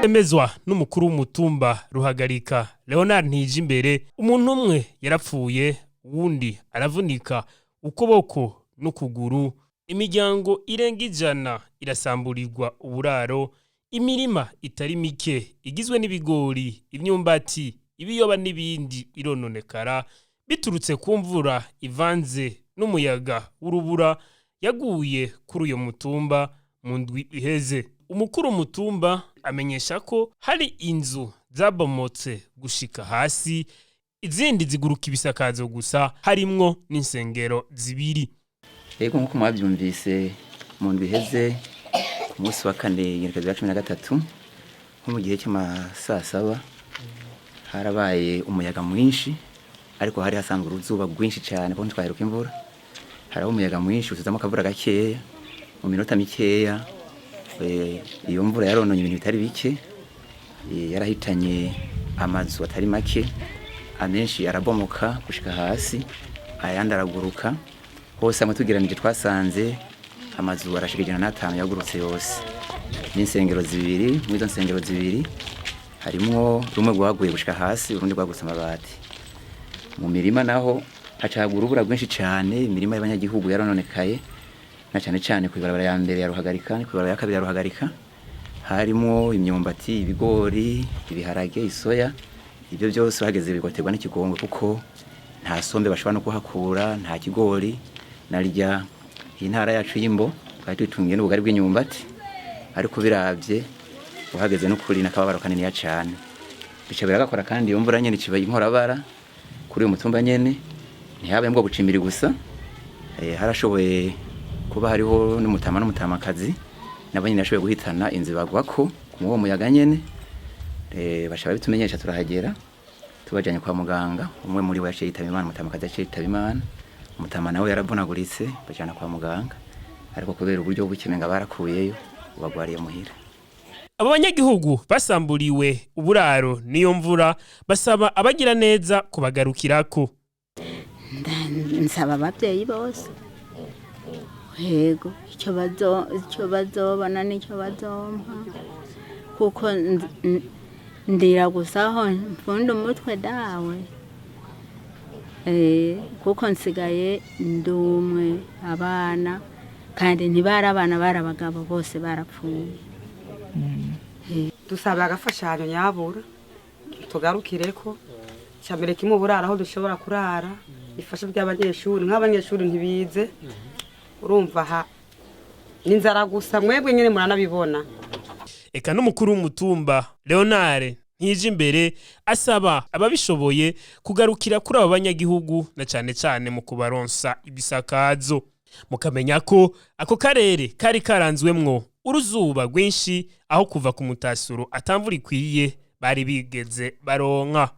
Emezwa n'umukuru w'umutumba Ruhagarika, Leonard Ntijimbere, umuntu umwe yarapfuye, uwundi aravunika ukuboko n'ukuguru. Imiryango irenga 100 irasamburirwa uburaro, imirima itari mike igizwe n'ibigori, imyumbati, ibiyoba n'ibindi irononekara biturutse ku mvura ivanze n'umuyaga w'urubura yaguye kuri uyo mutumba mu ndwi iheze. Umukuru w'umutumba amenyesha ko hari inzu zabomotse gushika hasi, izindi ziguruka ibisakazo gusa, harimwo n'insengero zibiri. Yego, nk'uko mwabyumvise, mu ndwi iheze ku munsi wa kane, igenekerezo rya 13, nko mu gihe cy'amasaa saba, harabaye umuyaga mwinshi, ariko hari hasanzwe uruzuba rwinshi cyane kuko ntitwaheruka imvura. Hariho umuyaga mwinshi usizamo akavura gakeya mu minota mikeya. Iyo mvura yarononye ibintu bitari bike, yarahitanye amazu atari make, amenshi arabomoka gushika hasi, ayandi araguruka. Hose hamwe tugeranije twasanze amazu arashika 105 yagurutse yose, n'insengero zibiri. Muri izo nsengero zibiri harimwo rumwe rwaguye gushika hasi, urundi rwagutse amabati. Mu mirima naho hacagura urubura rwinshi cyane, imirima y'abanyagihugu yarononekaye, na cyane cyane ku ibarabara ya mbere ya Ruhagarika, ku ibarabara ya kabiri ya Ruhagarika. Harimo imyumbati, ibigori, ibiharage, isoya. Ibyo byose hageze bigoterwa n'ikigongwe, kuko nta sombe bashobora no kuhakura, nta kigori. Narya iyi ntara yacu y'Imbo twari tuyitungiye n'ubugari bw'imyumbati, ariko biravye uhageze n'ukuri n'akababaro kaniniya cane. Bica biragakora, kandi iyo mvura nyene ikiba inkorabara kuri uyu mutumba nyene. Ntihabaye mbwo gucimbiri gusa, harashoboye kuba hariho n'umutama n'umutamakazi nabo nyene yashoboye guhitana inzu bagwako mu uwo muyaga nyene. Baca babitumenyesha, turahagera, tubajanye kwa muganga. Umwe muri bo yaciye yitaba Imana, umutamakazi yaciye yitaba Imana, umutama nawe yaravunaguritse, bajana kwa muganga, ariko kubera uburyo buke barakuyeyo, bagwariye muhira. Abo banyagihugu basamburiwe uburaro n'iyo mvura basaba abagira neza kubagarukirako. Nsaba ababyeyi bose, yego, icyo bazobona n'icyo bazompa, kuko ndira gusa aho mfunda umutwe dawe, kuko nsigaye ndi umwe. Abana kandi ntibari abana, bari abagabo, bose barapfuye. Dusaba agafashanyo nyabura tugarukireko. Cyambere kimwe, uburara, aho dushobora kurara, ifasha by'abanyeshuri, nk'abanyeshuri ntibize, urumva ha n'inzara gusa, mwebwe nyine muranabibona. Eka n'umukuru w'umutumba Leonard Ntijimbere asaba ababishoboye kugarukira kuri abo banyagihugu, na cane cane mu kubaronsa ibisakazo. Mukamenya ko ako karere kari karanzwemwo uruzuba rwinshi, aho kuva ku mutasuro atamvura ikwiye bari bigeze baronka.